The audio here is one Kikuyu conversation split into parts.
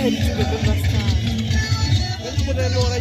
Head to the star. Head to the star.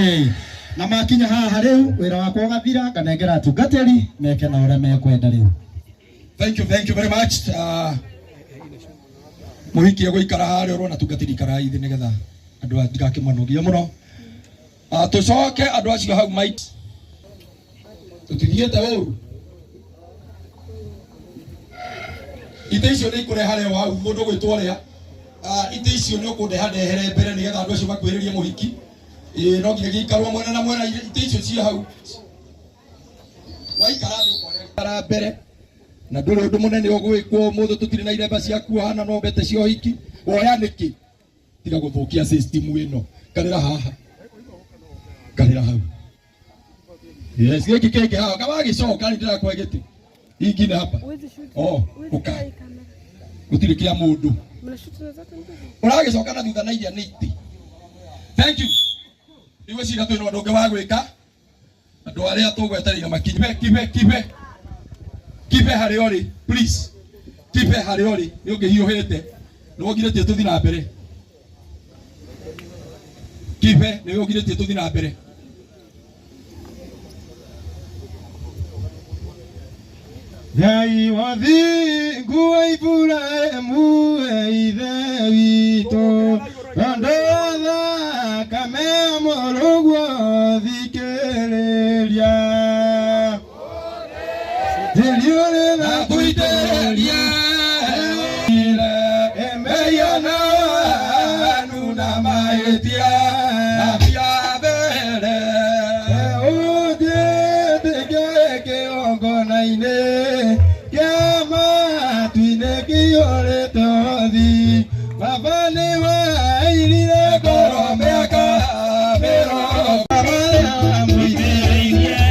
Okay, na makinya haha rĩu wĩra wakwa ũgathira, nganengera atungatĩri meke na ũrĩa mekwenda rĩu. Thank you, thank you very much. Muhiki egũikara harĩa ũrona tungatĩri ikarai thĩ nĩgetha andũ aya ndigakĩmanogie mũno. Tũcoke andũ acio hau mait tũtithiĩte ũru. Itĩ icio nĩ ikũreha harĩa hau mũndũ ũgwĩtwo ũrĩa. Itĩ icio nĩ ũkũndeha ndehere mbere nĩgetha andũ acio makuhĩrĩrie mũhiki. Ĩĩ no nginya gĩikarwo mwena na mwena itĩ icio ciĩ hau. Waikara thĩ ũkoya ikara mbere na ndũrĩ ũndũ mũnene ũgwĩkwo ũmũthĩ, tũtirĩ na iremba cia kuohana no mbete cia ũhiki. Woya nĩkĩ? Tiga gũthũkia system ĩno. Karĩra haha, karĩra hau. Yes, gĩkĩ kĩngĩ haha kawagĩcoka nĩ ndĩrakũhe gĩtĩ ingine hapa. Huwezi shoot. Oh, Huwezi uka toa hii kamera. Gũtirĩ kĩa mũndũ. Mnashoot na zote mbili. Ũragĩcoka na thutha na iria nĩ itĩ. Thank you. Igwĩciria twĩna ũndũ ũngĩ wa gwĩka, andũ arĩa tũgwetereire makinye. Kibe, kibe, kibe harĩa ũrĩ, please. Kibe harĩa ũrĩ, nĩ ũngĩhiũhĩte nĩ ũngirĩtie tũthiĩ na mbere. Kibe, nĩ ũngirĩtie tũthiĩ na mbere. Ngai wa thingu wa Iburahĩmu ithe witũ, tondũ wa thakame ya mũrũguo thikĩrĩria. Tĩri ũrĩ na na tũitĩrĩrie mehia na waganu na mahĩtia na bia mbere. Ũnjĩtĩkie kĩgongona-inĩ kĩa matu-inĩ kĩiyũrĩte ũthi. Baba nĩwairire ngoro mĩaka mĩrongo marĩa wamũitĩrĩirie.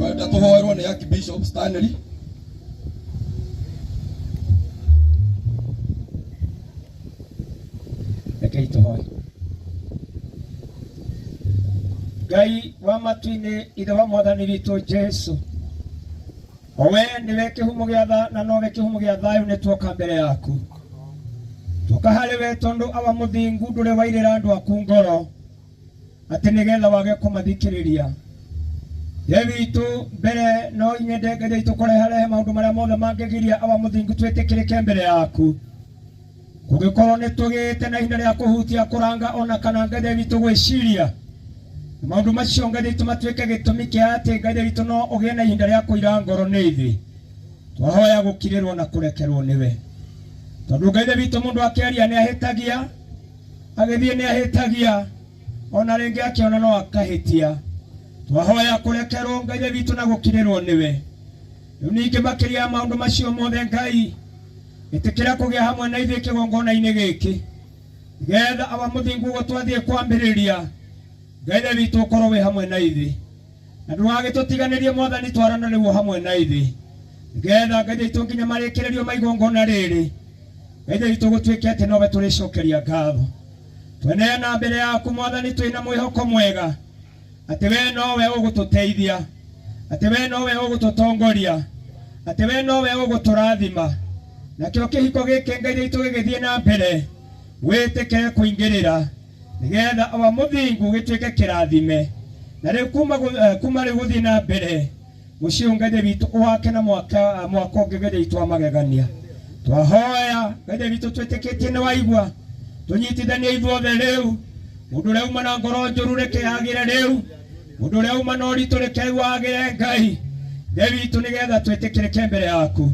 Ngwenda tũhoerwo nĩ Archbishop Stanley. Rekei tũhoe. Ngai wa matu-inĩ, ithe wa mwathani witũ Jesu, o we nĩwe kĩhumo gĩa tha na nowe kĩhumo gĩa thayũ, nĩ tuoka mbere yaku. Tuoka harĩ we tondũ awa mũthingu ndũrĩ wairĩra andũ aku ngoro atĩ nĩgetha wage kũmathikĩrĩria. Ithe witũ, mbere no nyende Ngai witũ kũreharehe maũndũ marĩa mothe mangĩgiria awa mũthingu twĩtĩkĩrĩke mbere yaku. Kũngĩkorwo nĩ tũgĩte na ihinda rĩa kũhutia kũranga ona kana Ngai witũ gwĩciria maũndũ macio, Ngai witũ matuĩke gĩtũmi kĩa atĩ Ngai witũ no ũgĩe na ihinda rĩa kũira ngoro nĩ ithuĩ. Twahoya gũkirĩrwo na kũrekerwo nĩwe, tondũ Ngai witũ mũndũ akĩaria nĩ ahĩtagia, agĩthiĩ nĩ ahĩtagia, ona rĩngĩ akĩona no akahĩtia. Twahoya kũrekerwo Ngai witũ na gũkirĩrwo nĩwe. Rĩu ningĩ makĩria ya maũndũ macio mothe, Ngai ĩtĩkĩra kũgĩa hamwe na ithuĩ kĩgongona-inĩ gĩkĩ, nĩgetha awa mũthingu ũguo twathiĩ kwambĩrĩria, Ngai witũ ũkorwo wĩ hamwe na ithuĩ na ndũgagĩtũtiganĩrie. Mwathani, twarana rĩu hamwe na ithuĩ, nĩgetha Ngai witũ nginya marĩkĩrĩrio ma igongona rĩrĩ, Ngai witũ gũtuĩke atĩ nowe tũrĩcokeria ngatho. Tweneana mbere yaku Mwathani twĩna mwĩhoko mwega atĩ we nowe ũgũtũteithia, atĩ we nowe ũgũtũtongoria, atĩ we nowe ũgũtũrathima. Nakĩo kĩhiko gĩkĩ Ngai witũ gĩgĩthiĩ na mbere, wĩtĩkĩre kũingĩrĩra nĩgetha awa mũthingu gĩtuĩke kĩrathime. Na rĩu kuma rĩu gũthiĩ na mbere, mũciĩ ũyũ Ngai witũ ũwake na mwaka mwaka ũngĩ Ngai witũ wa magegania. Twahoya Ngai witũ twĩtĩkĩtie nĩ waigua, tũnyitithanie ithuothe rĩu. Mũndũ ũrĩa uma na ngoro njũru reke agĩre rĩu, mũndũ ũrĩa uma na ũritũ reke wagĩre Ngai Ngai witũ, nĩgetha twĩtĩkĩrĩke mbere yaku.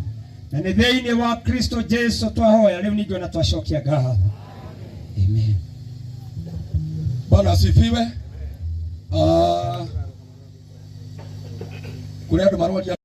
Na nĩ thĩinĩ wa Kristo Jesu twahoya rĩu ningĩ ona twacokia ngatho. Amen. Bwana asifiwe. Kũrĩ andũ maroria.